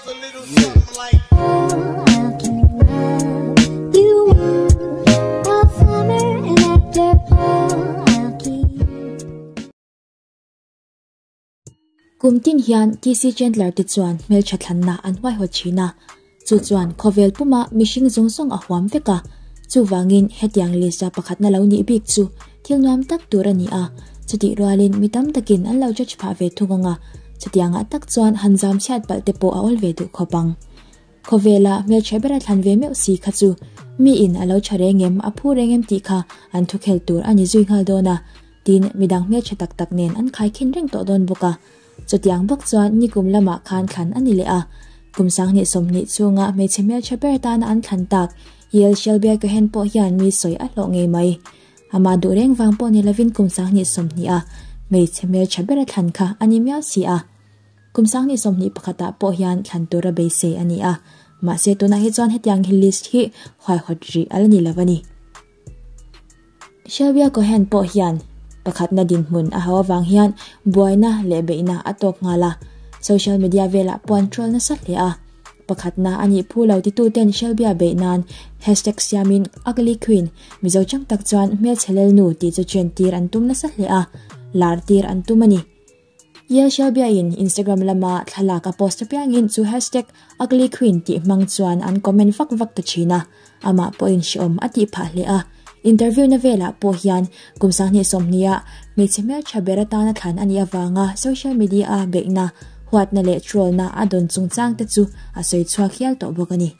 Kum tin hian TC Chandler te chuan hmeltha thlanna an huaihawt thin a, chu chuan khawvel puma mihring zawng zawng a huam vek a. Chuvangin hetiang list a pakhatna lo nih bik chu thil nuam tak tur a ni a, chutih rualin mi tam takin an lo judge phah ve thung ang a, chutiangah tak chuan han zam chhiat palh te pawh a awl ve duh khawp ang. Khawvela hmeltha bera thlan ve meuh si kha chu miin a lo tha reng em, a phu reng em tih kha an thukhel tur a ni zui nghal dawn a, tin midang hmeltha tak tak nen an khaikhin reng tawh dawn bawk a. Chutiang bawk chuan nikum lamah khan thlan a ni leh a, kum 2020 chhunga hmeichhe hmeltha ber tana an thlan tak Yael Shelby Cohen pawh hian mi sawi a hlawh ngei mai. Amah duh reng vang pawh ni lovin kum 2020 a hmeichhe hmeltha bera thlan kha a ni miau si a. Kum 2021 ah pawh hian thlan tura beisei a ni a, mahse tunah hi chuan hetiang hi list hi huaihawt rih a la ni lo a ni. Shelby Cohen pawh hian pakhatna dinhmun a hau avang hian buaina leh beihna a tawk nghal a, social media velah pawh an troll nasa hle a. Pakhatna a nih phu lo tituten Shelby beih nan hashtag siamin Ugly Queen, Mizo chang tak chuan hmelchhe lelnu tih chu chen tir an tum nasa hle a, lar tir an tum a ni. Yael Shelby-in Instagram lama thlalak a post apiangin chu hashtag #uglyqueen tih hmang chuan an comment vak vak ta thin a, amah pawhin hrehawm a tih phah hle a. Interview na velah pawh hian kum 2020 ah hmeichhe hmeltha ber atana thlan a nih avanga social media a beihna, huatna leh troll-na a dawn chungchang te chu a sawi chhuak hial tawh bawk a ni.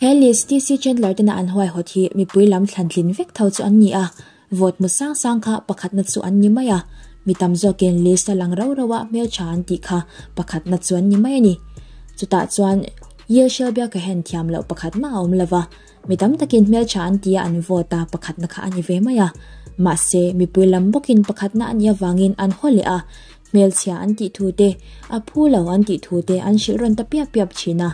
He list TC Chandler tena an huaihawt hi mipui lam thlan tlin vek tho chu an ni a, vote hmu sang sang kha pakhatna chu an ni mai a, mi tam zawkin list a lang rau rau a hmeltha an tih kha pakhatna chu an ni mai a ni. Chutah chuan Yael Shelby Cohen thiam loh pakhat mah a awm lo va, mi tam takin hmeltha an tia an vote a pakhatna kha a ni ve mai a. Mahse, mipui lam bawkin pakhatna a nih avangin an haw leh a, Hmelchhia an tih thu te, a phu lo an tih thu te an hrilh rawn ta piap piap thin a.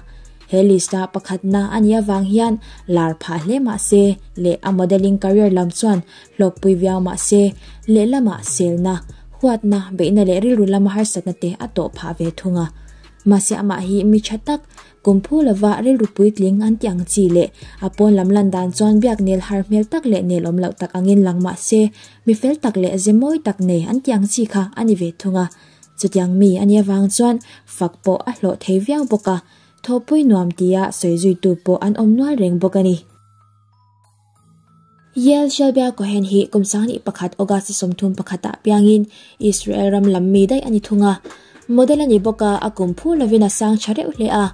He list-a pakhatna a nih avang hian lar phah hle mah se leh a modelling career lam chuan hlawkpui viau mah se, lehlamah selna, huatna, beihna leh rilru lama harsatna te a tawh phah ve thung a. Mahse amah hi mi tha tak, Kum phu lova rilru puitling an ti ang chi leh a pawn lam lan dan chuan biak nel har hmel tak leh nel awm loh tak angin lang mah se mi fel tak leh ze mawi tak nei an ti ang chi kha a ni ve thung a. Chutiang mi a nih avang chuan fak pawh a hlawh thei viau bawk a, thawhpui nuam tia sawi zuitu pawh an awm nual reng bawk a ni. Yael Shelby Cohen hi kum 21 August 31 ah piangin Israel ram lam mi daih a ni thung a. Model a ni bawk a, a kum phu lovin a sang tha reuh hle a.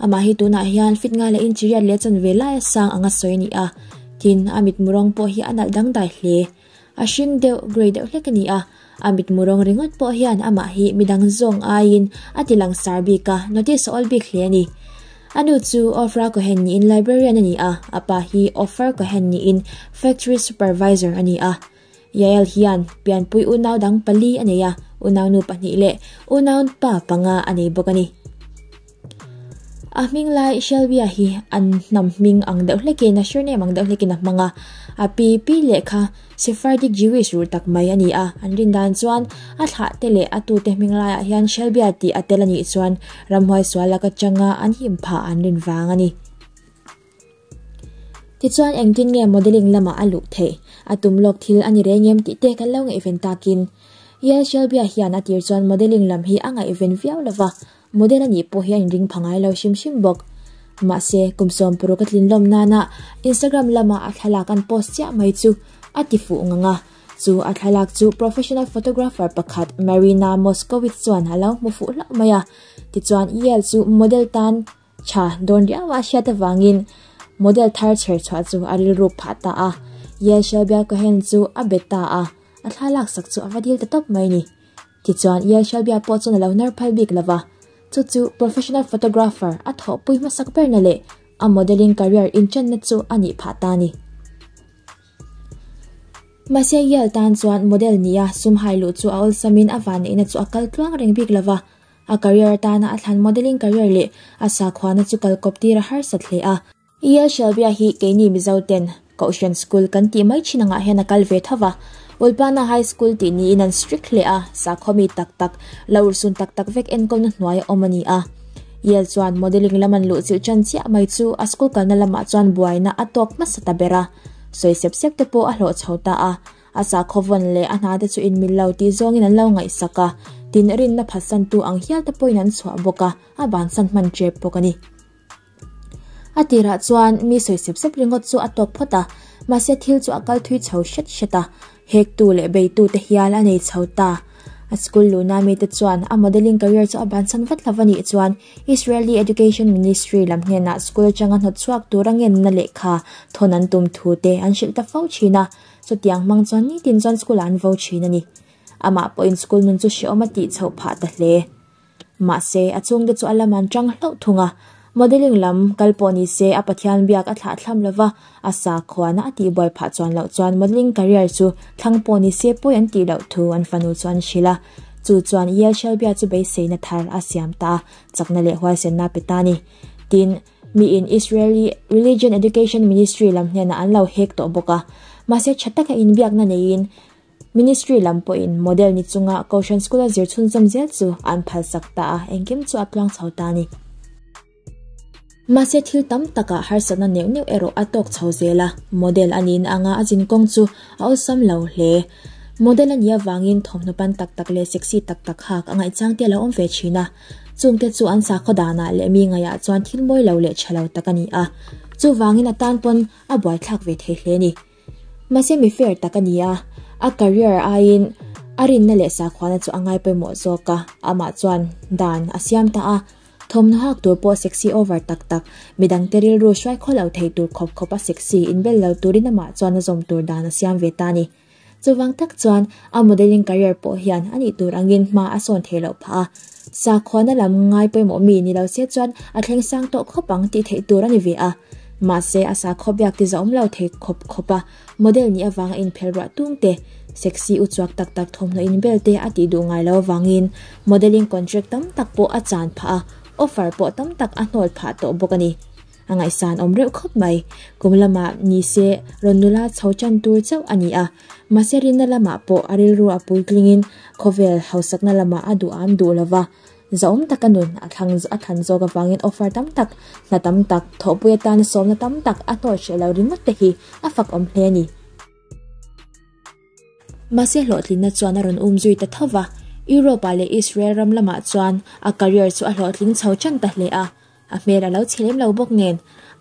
Amah hi tunah hian fit ngai leh inchiriat leh chanve laia sang anga sawi a ni a. Tin, a mitmu rawng pawh hi a nalh dangdai hle. A hring deuh, grey deuh hlek a ni a. A mitmu rawng ringawt pawh hian amah hi midang zawng aiin a ti langsar bik a, notice a awl bik hle a ni. A nu chu Ofra Cohen niin librarian a ni a, a pa hi Ofer Cohen niin factory supervisor a ni a. Yael hian pianpui unau dang pali a nei a, unaunu pahnih leh unaupa panga a nei bawk a ni. A hming lai Shelby-a hi an hnam hming ang deuh hlekin, a surname ang deuh hlekin a hmang a. A pi pi lehkha Sephardic Jewish ruh tak mai a ni a. An rin dan chuan a thlah te leh a tute hming laiah hian Shelby-a tih a tel a nih chuan ramhuai sual lak atanga an him phah an rin vang a ni. Tichuan engtin nge modelling lamah a luh theih? A tum lawk thil a ni reng em tih te kan lo ngaihven takin. Yael Shelby-a hian a tir chuan modelling lam hi a ngaihven viau lova, Model a nih pawh hi a inring pha ngai lo hrim hrim bawk. Mahse, kum 60 a tlin lawm nana Instagram lama a thlalak an post chiah mai chu a ti fuh ngang a. Chu a thlalak chu professional photographer pakhat Marina Moskowitz chuan a lo hmu fuh hlauh mai a. Tichuan, Yael chu model tan tha dawn riau a hriat avangin model thar chher chhuah chu a rilruk phah ta a. Yael Shelby Cohen chu a bet ta a, a thlalak sak chu a va dil ta tawp mai ni. Tichuan, Yael Shelby pawh chuan a lo nar phal bik lova, chu chu professional photographer a thawhpui hmasak berna leh a modelling career inchanna chu a nih phah ta a ni. Mahse, Yael tan chuan model nia sum hai luh chu a awlsamin a vanneihna chu a kal tluang reng bik lova, a career atana a thlan modelling career leh a sakhuana chu kalkawp tir a harsat hle a. Yael Shelby hi keini Mizo ten Kohhran School kan tih mai thin angah hian a kal ve tho va. Ulpana High School tih niin an strict hle a, sakhaw mi tak tak, la urhsun tak tak vek enkawlna hnuai a awm a ni a. Yale chuan modelling lam an luhchilh ṭan chiah mai chu a school kalna lamah chuan buaina a tawk hmasa ta ber a, sawi sep sep te pawh a hlawh chho ta a. A sakhaw vawn leh a hna te chu inmil lo tih zawngin an lo ngaihsak a, tin rinna phatsantu ang hial te pawhin an chhuah bawk a, a bansan hman ṭep bawk a ni. A tirah chuan mi sawi sep sep ringawt chu a tawk phawt a, mahse thil chu a kal thui chho hret hret a, hektu leh beitu te hial a nei chho ta. A school luhna mite chuan a modelling career chu a bansan vat lo a nih chuan Israeli Education Ministry lam hnenah school atanga hnawtchhuak tura ngenna lehkha thawn an tum thu te an hrilh ta fo thin a, chutiang hmang chuan nitin chuan school ah an vo thin a ni. Amah pawhin school nun chu hrehawm a tih chhoh phah ta hle. Mahse, a chhungte chu a lam an tang hlauh thung a. Modelling lam kal pawh ni se a Pathian biak a thlah thlam lo va, a sakhuana a tihbuai phah chuan loh chuan modelling career chu thlang pawh ni se pawi an tih loh thu an fanu chu an hrilh a. Chu chuan Yale Shelbia chu beiseina thar a siam ta a, chakna leh huaisenna pe ta a ni. Tin, miin Israeli Religion Education Ministry lam hnenah an lo hek tawh bawk a. Mahse, tha taka inbiakna neiin, Ministry lam pawhin model ni chunga Kohhran School a zir chhunzawm zel chu an phalsak ta a, engkim chu a tluang chho ta a ni. Mahse thil tam takah harsatna neuh neuh erawh a tawk chho zel a, model a nihna anga a zin kawng chu a awlsam lo hle. Model a nih avangin thawmhnaw pan tak tak leh sexy tak tak hak a ngaihchang te a lo awm ve thin a, chungte chu an sakhaw danah leh mi ngaihah chuan thil mawi lo leh tha lo tak a ni a, chuvangin a tan pawn a buaithlak ve thei hle a ni. Mahse mi fair tak a ni a, a career aiin a rinna leh sakhuana chu a ngai pawimawh zawk a, amah chuan dan a siam ta a, thawmhnaw hak tur pawh sexy over tak tak, midangte rilru hruai khaw lo thei tur khawp khawp a sexy inbel lo turin amah chuan a zawm tur dan a siam ve ta a ni. Chuvang tak chuan a modelling career pawh hian a nih tur angin hma a sawn thei loh phah a, sakhuana lam ngai pawimawh mi ni lo se chuan a thleng sang tawh khawp ang tih theih tur a ni ve a. Mahse, a sakhaw biak ti zahawm lo thei khawp khawp a, model nih avanga inphel ruah tung te, sexy uchuak tak tak thawmhnaw inbel te a tih duh ngai lo avangin modelling contract tam tak pawh a chan phah a, offer pawh tam tak a hnawl phah tawh bawk a ni. A ngaihsan awm reuh khawp mai. Kum lamah ni se rawn nula chho chan tur chauh a ni a, mahse rinna lamah pawh a rilru a puitlingin khawvel hausakna lamah a duham duh lo va, Zahawm taka nun a thlang a thlan zawk avangin offer tam tak, hna tam tak, thawhpui atana sawmna tam tak a hnawt hreh lo ringawt te hi a fak awm hle a ni. Mahse hlawhtlinna chuan a rawn um zui ta tho va, Europe-ah leh Israel ram lamah chuan a career chu a hlawhtling chho tan ta hle a. A hmel a lo chhe lem lo bawk nen,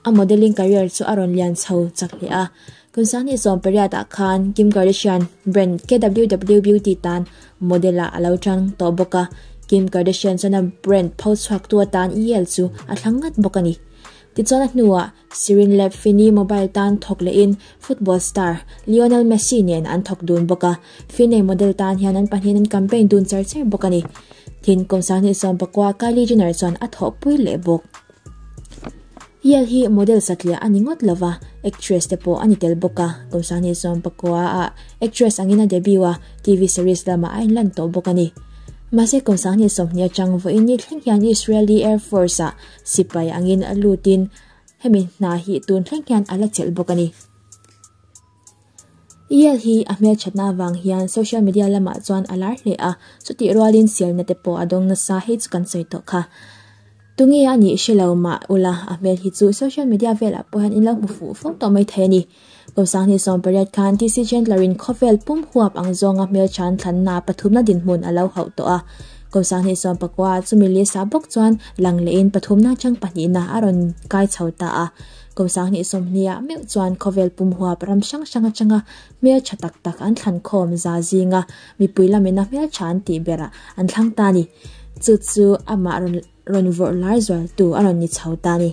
a modelling career chu a rawn lian chho chak hle a. Kum sanghnih sawm pariatah khan Kim Kardashian brand KWW Beauty tan model ah a lo tang tawh bawk a. Kim Kardashian chuan a brand pho chhuaktu atan Yale chu a thlang ngat bawk a ni. Tichuan a hnuah Sirin Lab Fini mobile tan thawk lehin football star Lionel Messi nen an thawk dun bawk a. Finney model tan hian an pahnihin an campaign dun char char bawk a ni. Tin, kum 2019 Kylie Jenner chuan a thawhpui leh bawk. Yale hi model satliah a ni ngawt lo va, actress te pawh a ni tel bawk a. Kum 2019 ah actress angin a debut a, TV series lamah a inlan tawh bawk a ni. Mahse kum 2020 atang vawiin ni thleng hian Israeli Air Force ah sipai angin lutin hemi hna hi tun thleng hian a la chelh bawk a ni. Yale hi a hmelthatna avang hian social media lamah chuan a lar hle a, chutih rualin sialna te pawh a dawng nasa hei chu kan sawi tawh kha. Tunge a nih hre lo mah ula a hmel hi chu social media velah pawh hian in lo hmu fuh fo tawh mai thei a ni. Kum 2018 khan TC Chandler-in khawvel pum huap ang zawnga hmelthan thlanna pathumna dinhmun a lo hauh tawh a. Kum 2019 chumi lisa bawk chuan lang lehin pathumna atang pahnihna a rawn kai chho ta a. Kum 2020 meuh chuan khawvel pum huap ram hrang hrang atanga hmeltha tak tak an thlan khawm za zinga mipui lamina hmeltha an tih berah an thlang ta a ni. Chu chu amah rawn rawn vawrh lar zualtu a rawn ni chho ta a ni.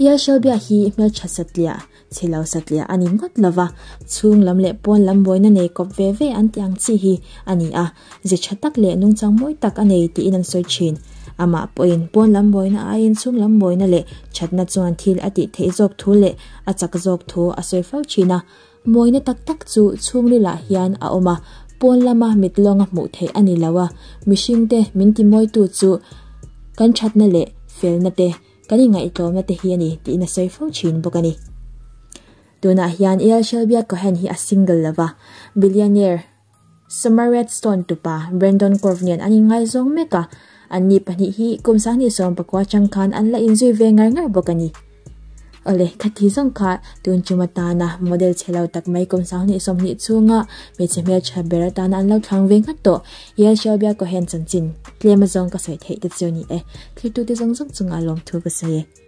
Yale Shelbia hi hmeltha satliah, chhe lo satliah a ni ngawt lova, chhung lam leh pawn lam buaina nei kawp ve ve an tih ang chi hi a ni a. Ze tha tak leh nungchang mawi tak a nei tiin an sawi thin. Amah pawhin pawn lam mawina aiin chhung lam mawina leh thatna chuan thil a tih theih zawk thu leh a chak zawk thu a sawi fo thin a. Mawina tak tak chu chhungrilah hian a awm a, pawn lama mit lawnga hmuh theih a ni lo a, mihringte min timawitu chu kan thatna leh felna te, kan inngaihtlawmna te hi a ni tiin a sawi fo thin bawk a ni. Tunah hian Eyal Shelbia Cohen hi a single lo va, billionaire, Summer Redstone tupa Brandon Korf nen an inngaizawng mek a. Anni pahnih hi kum 2019 atang khan an la inzui ve ngar ngar bawk a ni. Awle, khati zawng kha tun tum atana model chhe lo tak mai kum 2020 chhunga hmeichhe hmeltha ber atana an lo thlang ve nghat tawh. Yael Shelbia Cohen chanchin tlem azawng ka sawi theih te chu a ni e. Thiltute zawng zawng chungah lawmthu ka sawi e.